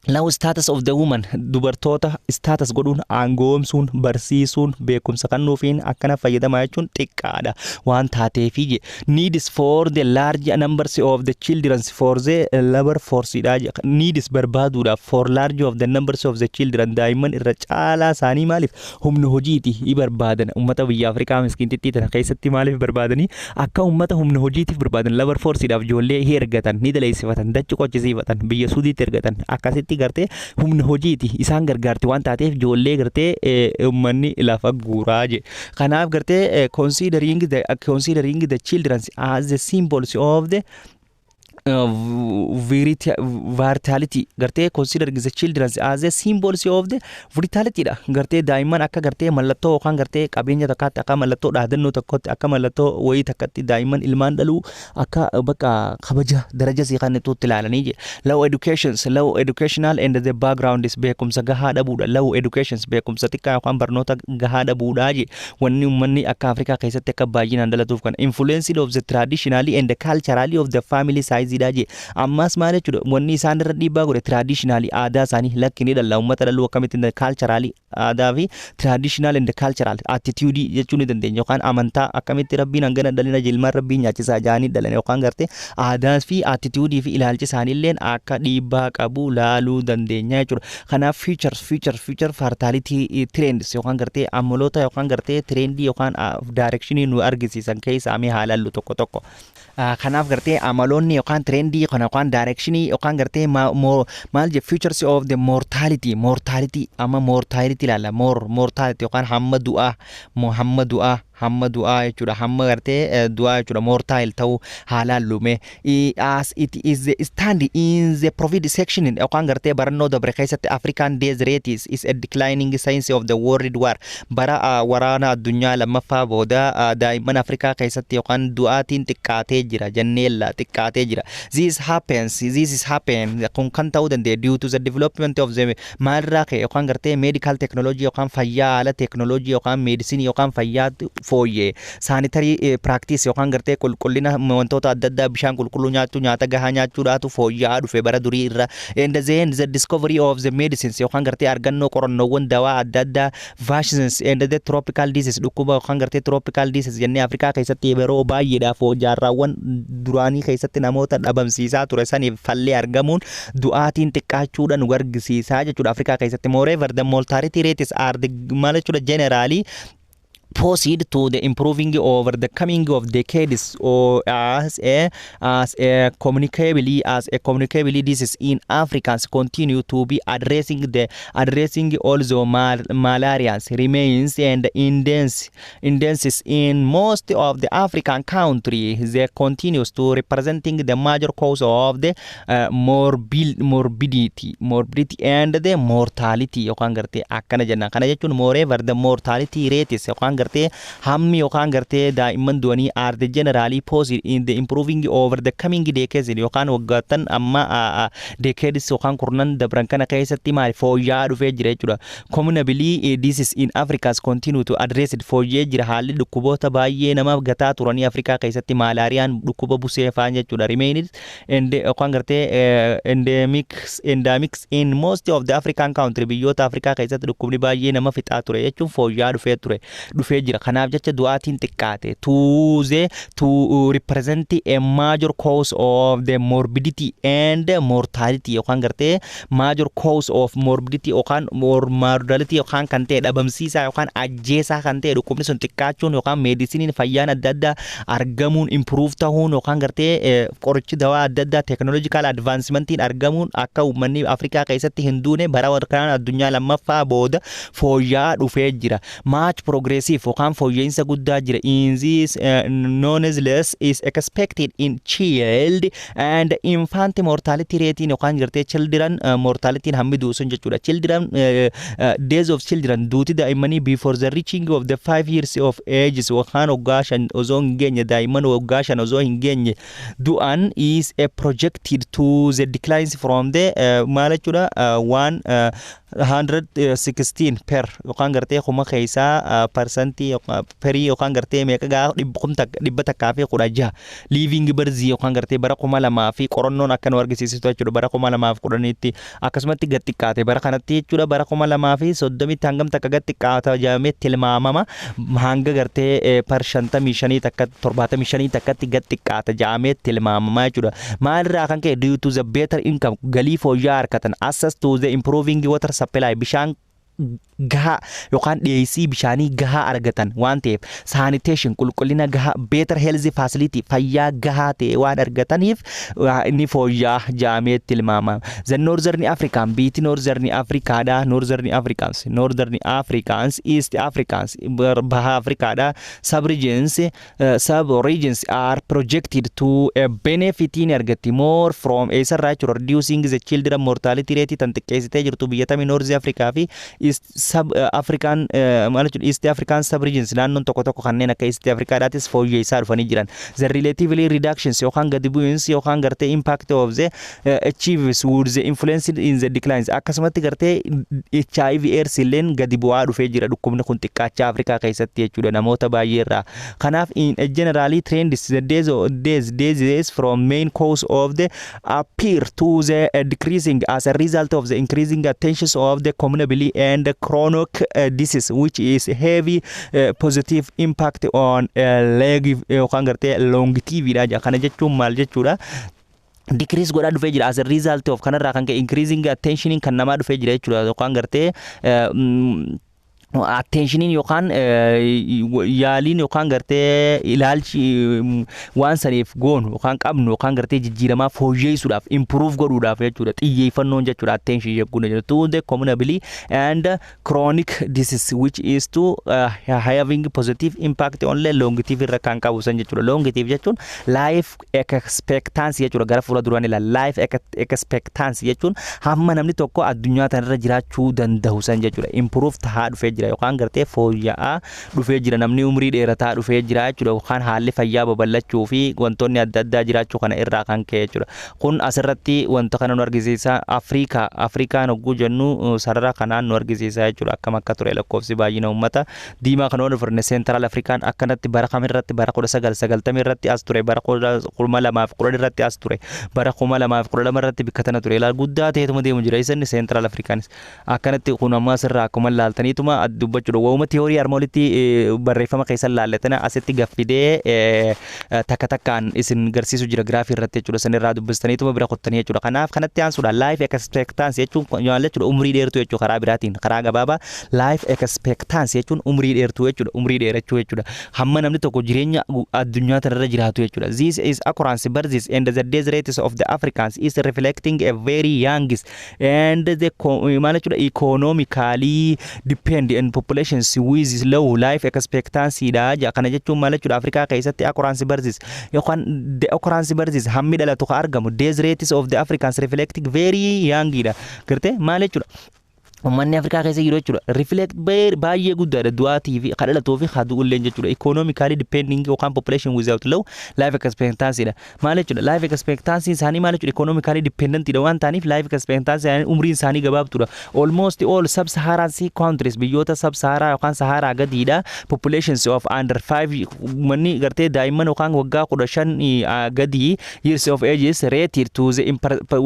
Low status of the woman, dubartoota status godhuun, aangoomsuun, barsiisuun, beekumsa kennuufiin akkana fayyadamaa jechuun xiqqaadha waan taateefi je. Needs for the large numbers of the children for the labor force dha. Needs barbaaduudhaaf for large of the numbers of the children, daa'imman irra caalaa isaanii maaliif humna hojiiti i barbaadan? Ummata biyya Afrikaa miskiintittii tana keessatti maaliif barbaadanii? Akka ummata humna hojiitiif barbaadan, labor force dhaaf ijoollee ergatan, ni daleessifatan, dachi qochisiifatan, biyya Suudiitti ergatan. Akkasitti gartee humna hojiiti isaan gargaarti waan taateef ijoollee gartee uummanni lafa guuraa je. Kanaaf gartee considering the children as the symbols of the Vitality gartee consider the children as a symbols of the vitality dha. Gartee daa'imman akka gartee mallattoo yookaan gartee qabeenya takkaatti, akka mallattoo dhaadannoo tokkotti, akka mallattoo wayii takkatti daa'imman ilmaan dhaluu akka bakka kabaja daraja sii kan itti ilaalanii je. Low educations, low educational and the background is beekumsa gahaa dhabuudha. Low educations, beekumsa xiqqaa yookaan barnoota gahaa dhabuudha je. Wanni uummanni akka Afrikaa keessatti akka baay'inaan dhalatuuf kana influence of the traditionally and the culturally of the family size dha je. Ammas maal jechuudha? Wanni isaan irra dhiibbaa godhe traditionally aadaa isaanii lakki ni dhalla uummata dhaluu akkamitti culturally aadaa fi traditional and cultural attitude jechuu ni dandeenya, yookaan amantaa akkamitti rabbiin hangana dhalina jilmaan rabbiin nyaachisaa jaanii dhalan, yookaan gartee aadaa fi attitude fi ilaalchi isaaniilleen akka dhiibbaa qabu laaluu dandeenya jechuudha. Kanaaf feature fertility trends yookaan gartee amaloota yookaan gartee trendii yookaan directionii nu argisiisan keessaa mee haa laallu tokko tokko. Kanaaf gartee amaloonni yookaan trendii kana yookaan directionii yookaan gartee maal je features of the mortality, amma mortality ilaalla. Mortality yookaan hamma du'aa, hamma du'aa, hamma du'aa jechuudha, hamma gartee du'aa jechuudha, mortal ta'uu haalaan lume. As it is the stand in the previous section yookaan gartee barannoo dabre keessatti, African death rate is a declining since of the world war, bara waraana addunyaa lammaffaa booda daa'imman Afrikaa keessatti yookaan du'aatiin xiqqaatee jira jenneella, xiqqaatee jira. This is happen, kun kan ta'uu danda'e due to the development of the maalirraa ka'e yookaan gartee medical technology yookaan fayyaa haala technology yookaan medicine yookaan fayyaa fooyyee, sanitary practice yookaan gartee qulqullina wantoota adda addaa, bishaan qulqulluu nyaachuu, nyaata gahaa nyaachuudhaatu fooyya'aa dhufe bara durii irra, and then the discovery of the medicines yookaan gartee argannoo qorannoowwan dawaa adda addaa, vaccines and the tropical disease, dhukkuba yookaan gartee tropical disease jennee Afrikaa keessatti yeroo baay'eedhaaf jaarraawwan duraanii keessatti namoota dhabamsiisaa ture saniif fallee argamuun du'aatiin xiqqaachuudha nu argisiisaa jechuudha Afrikaa keessatti. Moreover, the mortality rates are the maal jechuudha generally proceed to the improving over the coming of decades or as a communicably disease in Africans continue to be addressing. Also malaria remains and intense in most of the African countries. They continues to representing the major cause of the morbidity and the mortality yookaan gartee akkana jenna. Kana jechuun moreover, the mortality rates yookaan gartee hammi yookaan gartee daa'imman du'anii are the generally positive in the improving over the coming decades yookaan waggaattan amma decades yookaan kurnan dabran kana keessatti maal fooyya'aa dhufee jira jechuudha. Communicable diseases in Africa continue to address it, fooyyee jira haalli dhukkuboota baay'ee nama gataa turanii Afrikaa keessatti, maalaariyaan, dhukkuba busee fa'aan jechuudha, remained and yookaan gartee endemics in most of the African country, biyyoota Afrikaa keessatti dhukkubni baay'ee nama fixaa ture jechuun fooyya'aa dhufee ture, dhufee jira. Kanaaf jecha du'aatiin xiqqaate to represent a major cause of the morbidity and mortality yookaan gartee major cause of morbidity yookaan mortality yookaan kan ta'e dhabamsiisaa yookaan ajjeesaa kan ta'e dhukkubni sun xiqqaachuun yookaan meedisiniin fayyaan adda addaa argamuun improve ta'uun yookaan gartee qorichi dawaa adda addaa technological advancementiin argamuun akka uummanni Afrikaa keessatti hin duune bara waraana addunyaa lammaffaa booda fooyya'aa dhufee jira. Much progressive yookaan fooyya'insa guddaa jira. In this nonetheless is expected in child and infant mortality rate yookaan gartee children mortality hammi du'u sun jechuudha. Children days of children, duuti daa'immanii before the reaching of the 5 years of ages yookaan waggaa 5 osoo hin geenye, daa'imman waggaa 5 osoo hin geenye du'an is a projected to the declines from the maal jechuudha one 116 per yookaan gartee kuma keessaa parsantii perii yookaan gartee meeqa gaa 116 living births yookaan gartee bara 2000 fi qorannoon akka nu argisiisitu jechuudha bara 2010tti akkasumatti gad xiqqaate bara kanatti jechuudha. Bara 2030tti hangam takka gad xiqqaata jedhamee tilmaamama? Hanga gartee per 55 takka 75 takkatti gad xiqqaata jedhamee tilmaamama jechuudha. Maalirraa kan ka'e? Due to the better income, galii fooyya'aa argatan, access to the improving water supply, bishaan gahaa yookaan dhiyeessii bishaanii gahaa argatan waan ta'eef, sanitation, qulqullina gahaa, better health facility, fayyaa gahaa ta'e waan argataniif inni fooyya'aa jaameetti tilmaama. The Northern African, biitti Northern Africaadha. Northern Africans, Northern Africans, East Africans, Baha Afrikaadha. Sub regions are projected to a benefit ni argatti more from eessarraa jechuudha? Reducing the children mortality rate tan xiqqeessitee jirtu biyya tamii? North Africa fi East sub African, maal jechuudha, East African sub regions, naannoon tokko tokko kanneen akka East Africaadhaatis fooyyessaa dhufanii jiran. The relatively reductions yookaan gadi bu'iinsi yookaan gartee impact of the achieves would the influence in the declines, akkasumatti gartee HIV AIDS illeen gadi bu'aa dhufee jira. Dhukkubni kun xiqqaachaa Afrikaa keessatti jechuudha namoota baay'ee irraa. Kanaaf in a generally trend is the days from main cause of the appear to the decreasing as a result of the increasing attention of the communicable and chronic disease, which is heavy positive impact on leg yookaan gartee longevity dha. Kana jechuun maal jechuudha? Decrease godhaa dhufee jira as a result of kanarraa kan ka'e increasing attention kan namaa dhufee jira jechuudha, yookaan gartee attentioniin yookaan yaaliin yookaan gartee ilaalchi waan saniif goonu yookaan qabnu yookaan gartee jijjiiramaa fooyyeessuudhaaf, improve godhuudhaaf jechuudha, xiyyeeffannoon jechuudha. Attention jechuudha to the communicable and chronic disease, which is to having positive impact on the longevity irra kan qabu san jechuudha. Longevity jechuun life expectancy jechuudha. Gara fuula duraan ilaalla. Life expectancy jechuun hamma namni tokko addunyaa tanarra jiraachuu danda'u san jechuudha. Improve tahaa dhufee jira yookaan gartee fooyya'aa dhufee jira, namni umrii dheerataa dhufee jira jechuudha, yookaan haalli fayyaa babal'achuu fi wantoonni adda addaa jiraachuu kana irraa kan ka'e jechuudha. Kun asirratti wanta kana nu argisiisa. Afrikaa, Afrikaan hogguu jennu sarara kanaan nu argisiisa jechuudha, akkam akka ture lakkoofsi baay'ina uummata diimaa kan waan dhufne. Central Afrikaan akkanatti bara kamirratti? Bara 1990 irratti as ture, bara 2010 irratti as ture, bara 2012 irratti bikka tana ture. Ilaal, guddaa ta'eetuma deemu jira isanni. Central Afrikaanis akkanatti kun amma asirraa akkuma laaltaniituma dubbachuudha. Waa'uma tiyoorii arma olitti barreeffama keessan laallatana asitti gaffidee takka takkaan isin garsiisu jira giraafii irratti jechuudha. Sanirraa dubbistaniituma bira kuttanii jechuudha. Kanaaf kanatti aansuudhaan life expectancy jechuun maal jechuudha? Umrii dheertuu jechuudha. Karaa biraatiin, karaa gabaabaa, life expectancy jechuun umrii dheertuu jechuudha. Umrii dheerachuu jechuudha. Hamma namni tokko jireenya addunyaa tanarra jiraatu jechuudha. This is occurrence births and the death rates of the Africans is reflecting a very young and the maal jechuudha, economically depend and populations with low life expectancy dha ja. Kana jechuun maal jechuudha? Afrikaa keessatti occurrence births yookaan the occurrence births, hammi dhalatu ka argamu, death rates of the Africans reflecting very young dha. Gartee maal jechuudha? Uummanni Afrikaa keessa jiru jechuudha. Reflect baay'ee guddaadha du'aatii fi kan dhalatuu fi haa du'ulleen jechuudha. Economically depending yookaan population without low life expectancy dha. Maal jechuudha? Life expectancy isaanii maal jechuudha? Economically dependent dha waan ta'aniif life expectancy isaanii, umriin isaanii gabaabtuudha. Almost all sub-Saharan countries, biyyoota sub-Saharaa yookaan Saharaa gadiidha. Populations of under 5, uummanni gartee daa'imman yookaan waggaa 15 gadii, years of ages rated to the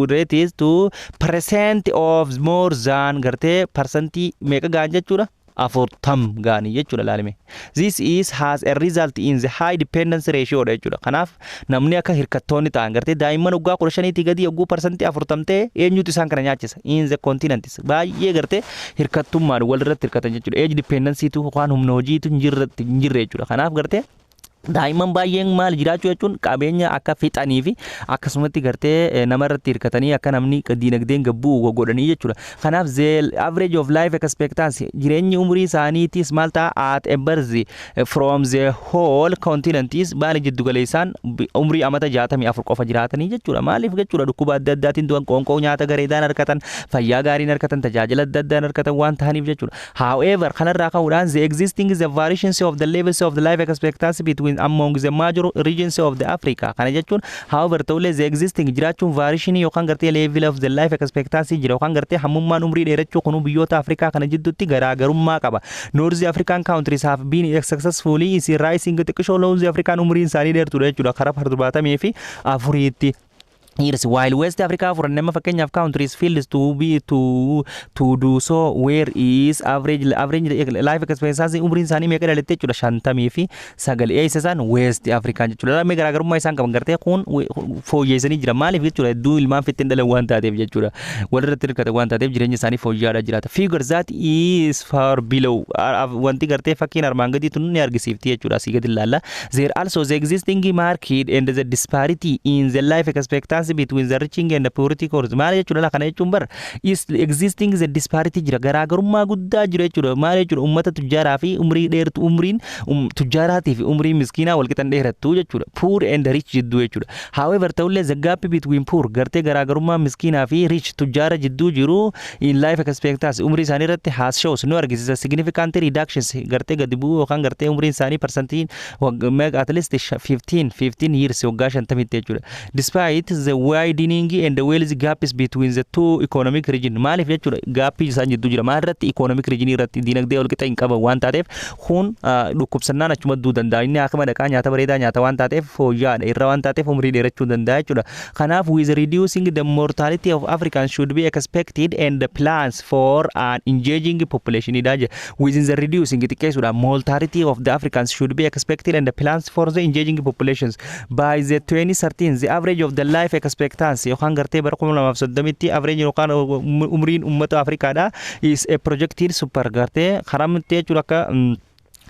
rated to percent of more than gartee parsantii meeqa ga'an jechuudha? 40 ga'anii jechuudha. Laalime, this is has a result in the high dependency ratio dha jechuudha. Kanaaf namni akka hirkattoonni ta'an gartee daa'imman waggaa 15tii gadii yogguu 40% ta'e, eenyutu isaan kana nyaachisa? In the continent baay'ee gartee hirkattummaan walirratti hirkatan jechuudha. Age dependency tu yookaan humna hojiitu hin jirre jechuudha. Kanaaf gartee daa'imman baay'een maal jiraachuu jechuun qabeenya akka fixanii fi akkasumatti gartee nama irratti hirkatanii akka namni diinagdeen gabbuu godhanii jechuudha. Kanaaf the average of life expectancy, jireenyi umurii isaaniitis maal ta'a? At a birth from the whole continent is maali? Jiddu galeessaan umrii amata 64 qofa jiraatanii jechuudha. Maaliif jechuudha? Dhukkuba adda addaatiin du'an, qoonqoo nyaata gareedaan argatan, fayyaa gaariin argatan, tajaajila adda addaan argatan waan ta'aniif jechuudha. However, kanarraa ka'uudhaan the existing the variations of the levels of the life expectancy between among the major regions of the Africa. Kana jechuun, however, ta'ullee, the existing jiraachuun variation yookaan gartee level of the life expectancy jira yookaan gartee hammummaan umrii dheerachuu kunu biyyoota Afrikaa kana jidduutti garaagarummaa qaba. North African countries have been successfully is rising xiqqishoo. North African umriin isaanii dheertuudha jechuudha karaa 74itti. Years, while West Africa fudhanne amma fakkeenyaaf countries fails to be to do so, where is average life expectancy umriin isaanii meeqa dhalatte jechuudha? 59. Eessa isaan? West Africa jechuudha. Lammii garaagarummaa isaan qaban gartee kun fooyyeessanii jira. Maaliif jechuudha? Hedduu ilmaan fittiin dhalan waan taateef jechuudha. Walirratti hirkatan waan taateef jireenya isaanii fooyya'aadha jiraata. Figure that is far below wanti gartee fakkiin armaan gadii tun ni argisiifti jechuudha. Asii gadi ilaalla. There also the existing market and the disparity in the life expectancy between the rich and the poority course. Maal jechuudha? Kana jechuun bar is existing the disparity jira, garaagarummaa guddaa jira jechuudha. Maal jechuudha? Ummata tujjaaraa fi umrii dheertu, umriin tujjaaraatii fi umrii miskiinaa wal qixan dheerattu jechuudha, poor and rich jidduu jechuudha. However, ta'ullee the gap between poor gartee garaagarummaa miskiinaa fi rich tujjaara jidduu jiru in life expectancy umrii isaanii irratti has shows nu argisiisa significant reductions gartee gadi bu'uu yookaan gartee umriin isaanii parsantiin at least 15 years waggaa 50tti jechuudha, despite the widening and the wealth gaps between the two economic region. Maaliif jechuudha? Gapii isaan jidduu jira. Maal irratti? Economic region irratti dinagdee wal qixa hin qaban waan taateef. Kun dhukkubsannaan achuma du'uu danda'a. Inni akkuma dhaqaa nyaata bareedaa nyaata waan taateef, fooyya'aadha irra waan taateef, umrii dheerachuu danda'a jechuudha. Kanaaf with reducing the mortality of Africans should be expected and the plans for an engaging population dha. Within the reducing xiqqeessuudha mortality of the Africans should be expected and the plans for the engaging populations. By the 2013, the average of the life expectancy yookaan gartee bara 2030tti average yookaan umriin uummata Afrikaadha is a projected super gartee karamitti jechuudha akka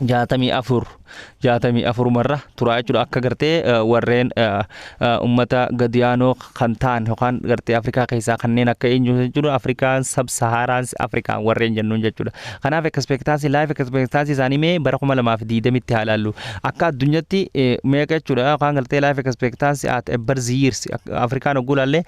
64 64marra turaa jechuudha. Akka gartee warreen ummata gadiyaanoo kan ta'an yookaan gartee Afrikaa keessaa kanneen akka eenyu jechuudha? Afrikaan Sub-Saharan Afrikaan warreen jennuun jechuudha. Kanaaf expectancy, life expectancy isaanii mee bara 2020tti haa ilaallu. Akka addunyaatti meeqa jechuudha? Yookaan gartee life expectancy at a birth years Afrikaan hogguu ilaalle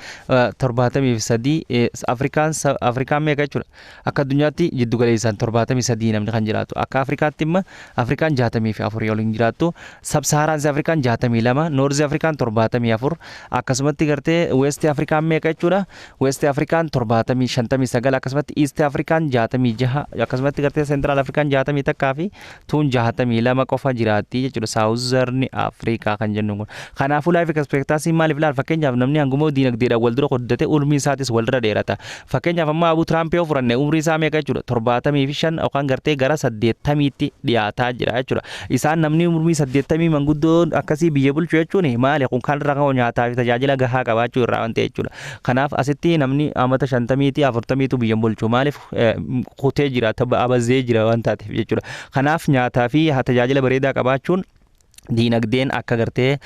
73. Afrikaan meeqa jechuudha? Akka addunyaatti jiddu galeessaan 73 namni kan jiraatu. Akka Afrikaatti immoo Afrikaan 64 ol hin jiraattu. Sub-Saharan Afrikaan 62, North Afrikaan 74. Akkasumatti gartee West Afrikaan meeqa jechuudha? West Afrikaan 70, 59. Akkasumatti East Afrikaan 66. Akkasumatti gartee Central Afrikaan 61 fi tuun 62 qofa jiraatti jechuudha. Southern Afrikaa kan jennu kun. Kanaafuu life expectancy maaliif ilaal? Fakkeenyaaf namni hanguma diinagdeedhaan wal dura guddate umrii isaatis wal dura dheerata. Fakkeenyaaf amma Abu Tiraamp yoo fudhanne umrii isaa meeqa jechuudha? 75 yookaan gartee gara 80tti dhiyaataa jira jechuudha. Isaan namni umrii 80 manguddoon akkasii biyya bulchu jechuun maali kun? Kan irra nyaataa fi tajaajila gahaa qabaachuu irraa waan ta'e jechuudha. Kanaaf asitti namni amata 50ti 40tu biyya bulchu. Maaliif? Kutee jira, abazee jira waan taateef jechuudha. Kanaaf nyaataa fi tajaajila bareedaa qabaachuun diinagdeen akka gartee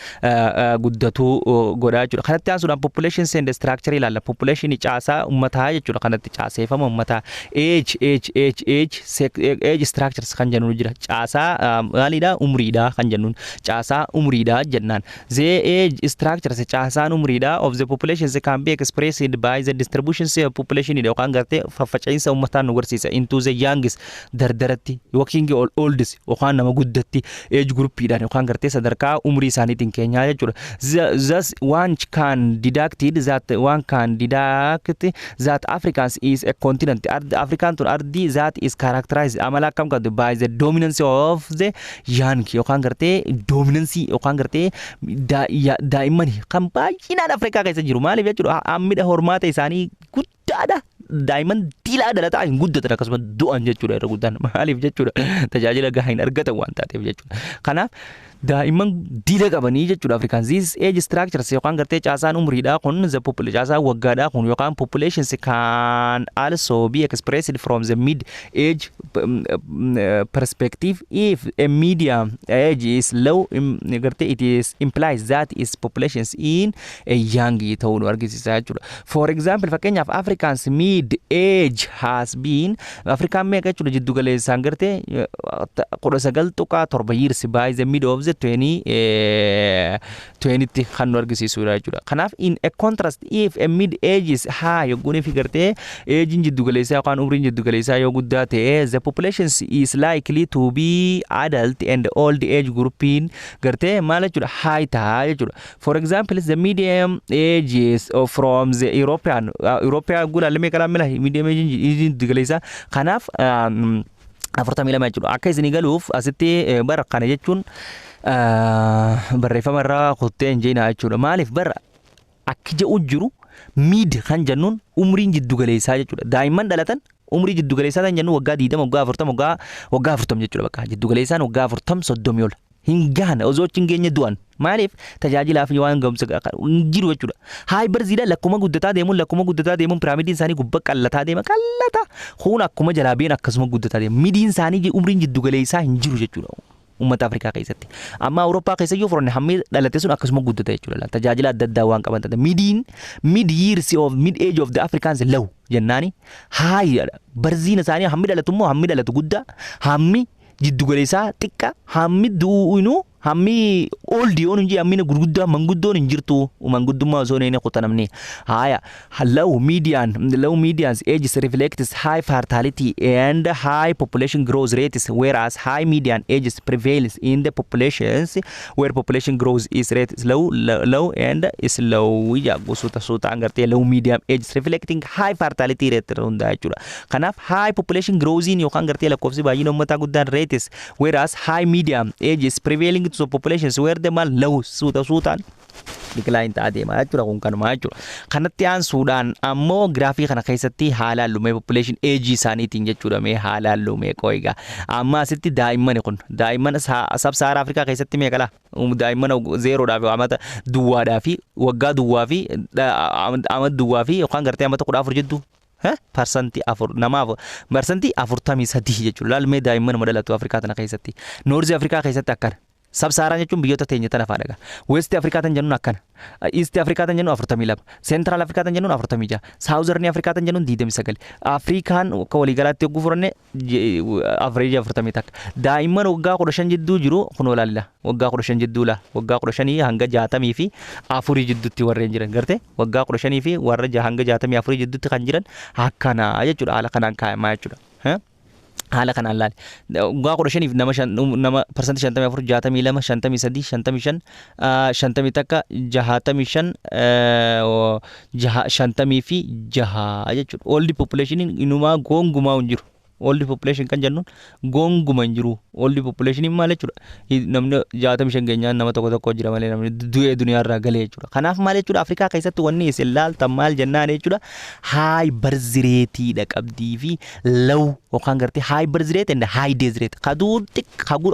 guddatuu godhaa jechuudha. Kanatti aansuudhaan population and structure ilaalla. Population caasaa uummataa jechuudha. Kanatti caaseeffama uummataa age structures kan jennuun jira. Caasaa maalidha? Umriidha kan jennuun. Caasaa umriidha jennaan. The age structures caasaan umriidha of the population can be expressed by the distribution of population yookaan gartee faffaca'iinsa uummataa nu agarsiisa. Into the youngest dardaratti yookiin oldest yookaan nama guddatti age groupiidhaan yookaan gartee sadarkaa umrii isaaniitiin keenyaa jechuudha. Thus one can deduct that Africans is a continent. Afrikaan tun ardii that is characterized amala akkam qabdu by the dominance of the young yookaan gartee dominance yookaan gartee daa'imman kan baay'inaan Afrikaa keessa jiru. Maaliif jechuudha? Hammidha hormaata isaanii guddaadha. Daa'imman diilaa dhalataa hin guddatan, akkasuma du'an jechuudha irra guddaan. Maaliif jechuudha? Tajaajila gahaa hin argatan waan taateef jechuudha. Kanaaf daa'imman diila qabanii jechuudha Afrikaan. This age structures yookaan gartee caasaan umriidhaa kun the population caasaan waggaadhaa kun yookaan populations can also be expressed from the mid age perspective. If a medium age is low, gartee it is implies that is populations in a young ta'uu nu argisiisa jechuudha. For example, fakkeenyaaf Africans mid age has been Afrikaan meeqa jechuudha? Jiddu galeessaan gartee 19.7 years by the mid of the 20tti kan nu argisiisudha jechuudha. Kanaaf in a contrast, if a mid age is high yogguunii fi gartee agein jiddu galeessaa yookaan umriin jiddu galeessaa yoo guddaa ta'e, the population is likely to be adult and old age groupiin gartee maal jechuudha? High ta'a jechuudha. For example, the medium ages of from the European gulaallee meeqa lammila medium age jiddu galeessaa kanaaf 42 jechuudha. Akka isinii galuuf asitti bara kana jechuun barreeffama irraa kuttee hin jeenaa jechuudha. Maaliif bara Akki jedhu jiru mid kan jennuun umriin jiddu galeessaa jechuudha. Daa'imman dhalatan umrii jiddu galeessaa kan jennu waggaa 20, waggaa 40, waggaa 40 jechuudha bakka. Jiddu galeessaan waggaa 40 30 ol. Hin gahan, osoo achi hin geenye du'an. Maaliif? Tajaajilaaf waan ga'umsa hin jiru jechuudha. High birthiidha. Lakkuma guddataa deemuun piraamidiin isaanii gubbaa qallataa deema, qallata. Kun akkuma jalaa been akkasuma guddataa deema. Midiin isaanii umriin jiddu galeessaa hin jiru jechuudha. Uummata Afrikaa keessatti. Amma Awurooppaa keessa yoo fudhanne, hammi dhalate sun akkasuma guddata jechuudha. Tajaajila adda addaa waan qaban taate. Midiin mid years of mid age of the Africans low jennaani high birthiin isaanii, hammi dhalatu immoo, hammi dhalatu guddaa, hammi jiddu galeessaa xiqqa, hammi du'inuu, hammi old yoon hin jiru, hammi gurguddaa manguddoon hin jirtu, manguddummaa osoo hin kutanamne. Haya, low median ages reflects high fertility and high population growth rates, whereas high median ages prevails in the populations where population growth is rate is low, low, low and is low. Ija gosoota suutaan gartee low median ages reflecting high fertility rate irra hundaa jechuudha. Kanaaf high population growth yookaan gartee lakkoofsi baay'ina uummataa guddaan rates, whereas high median ages prevailing to populations where the mal low suuta suutaan decline ta'aa deema jechuudha. Kun kanuma jechuudha. Kanatti aansuudhaan ammoo giraafii kana keessatti haalaan lumee population age isaaniitiin jechuudha. Mee haalaan lumee qooyigaa. Amma asitti daa'imman kun daa'imman sub-Sahara Afrikaa keessatti meeqa laa? Daa'imman zeeroodhaa fi amata duwwaadhaa fi waggaa duwwaa fi amata duwwaa fi yookaan gartee amata 14 jidduu 4% namaaf 43% jechuudha. Laalmee daa'imman dhalatu Afrikaa tana keessatti. North Afrikaa keessatti akkana. Sub-Saharaan jechuun biyyoota teenya tana fa'aadha. West Afrikaa tan jennuun akkana. East Afrikaa tan jennuun 42. Central Afrikaa tan jennuun 46. Southern Afrikaa tan jennuun 29. Afrikaan akka waliigalaatti yogguu fudhanne average 41. Daa'imman waggaa 15 jidduu jiru kunoo laalla. Waggaa 15 jidduu laa. Waggaa 15 hanga 64 jidduutti warreen jiran garte, waggaa 15 fi warra hanga 64 jidduutti kan jiran akkana jechuudha. Haala kanaan kaa'amaa jechuudha. Haala kanaan laale, waggaa 15f nama shan, nama 54%, 62, 53, 55, 51, 65, 56 jechuudha. Old population inumaa gongumaa hin jiru. Old population kan jennuun gonguma hin jiru. Old population maal jechuudha? Namni 65 geenyaan nama tokko tokko jira malee namni du'ee duniyaarraa galee jechuudha. Kanaaf maal jechuudha? Afrikaa keessatti wanni isin laaltan maal jennaan jechuudha? High birth rateiidha qabdii fi low yookaan gartee high birth rate and high death rate, kaduu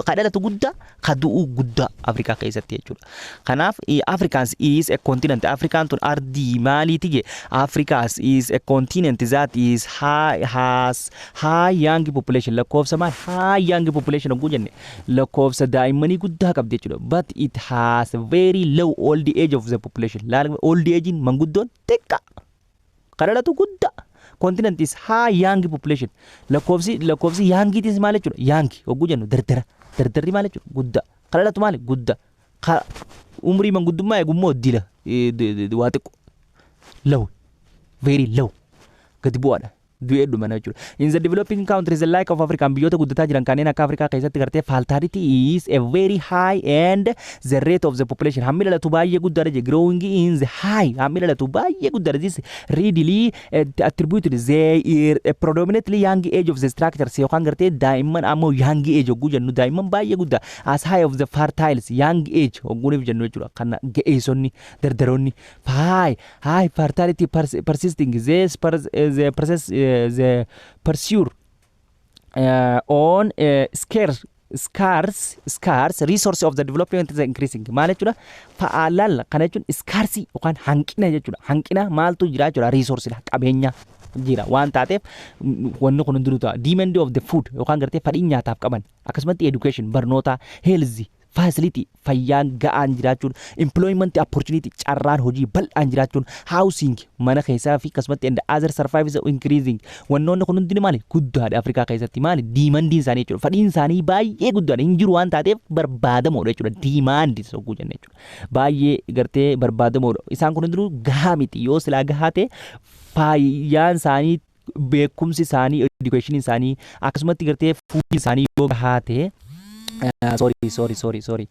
kadhalatu guddaa, kadu'uu guddaa Afrikaa keessatti jechuudha. Kanaaf Africans is a continent. Afrikaan tun ardii maaliiti je? Africa's is a continent that is high has high young population. Lakkoofsa maal? High young population hogguu jenne lakkoofsa daa'immanii guddaa qabdi jechuudha. But it has very low old age of the population. Laal, old age manguddoon xiqqa. Kadhalatu guddaa. Continent is high young population. Lakkoofsi youngiitis maal jechuudha? Young hogguu jennu dardara. Dardarri maal jechuudha? Guddaa. Kadhalatu maali? Guddaa. Umrii manguddummaa eegummoo dila waa xiqqo. Low. Very low. Gadi bu'aadha. Du'ee dhumana jechuudha. In the developing countries like of Africa, biyyoota guddataa jiran kanneen akka Afrikaa keessatti gartee fertility is a very high and the rate of the population, hammi dhalatu baay'ee guddaadha je, growing in the high, hammi dhalatu baay'ee guddaadha. This readily attributed the predominantly young age of the structures yookaan gartee daa'imman ammoo young age hogguu jennu daa'imman baay'ee guddaa as high of the fertiles young age hogguuniif jennu jechuudha. Kana ga'eessonni dardaroonni high high fertility persisting this the process the pursuit on scarce resource of the development is increasing. Maal jechuudha? Fa'aalaan kana jechuun scarce yookaan hanqina jechuudha. Hanqina maaltu jira jechuudha? Resource qabeenya jira waan taateef wanni kun hundinuu ta'a. Demand of the food yookaan gartee fedhii nyaataaf qaban, akkasumatti education barnoota, health facility fayyaan ga'aan jiraachuun, employment opportunity carraan hojii bal'aan jiraachuun, housing mana keessaa fi akkasumatti and other services increasing. Wannoonni kun hundinuu maali? Guddaadha. Afrikaa keessatti maali? Demandiin isaanii jechuudha, fedhiin isaanii baay'ee guddaadha. Hin jiru waan taateef barbaadamoodha jechuudha. Demandii sogguu jenna jechuudha, baay'ee gartee barbaadamoodha. Isaan kun hundinuu gahaa miti. Yoo silaa gahaa ta'e, fayyaan isaanii, beekumsi isaanii, education isaanii, akkasumatti gartee foodii isaanii yoo gahaa ta'e. Sorry, sorry, sorry, sorry,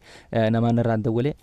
namaan irraan dawwale.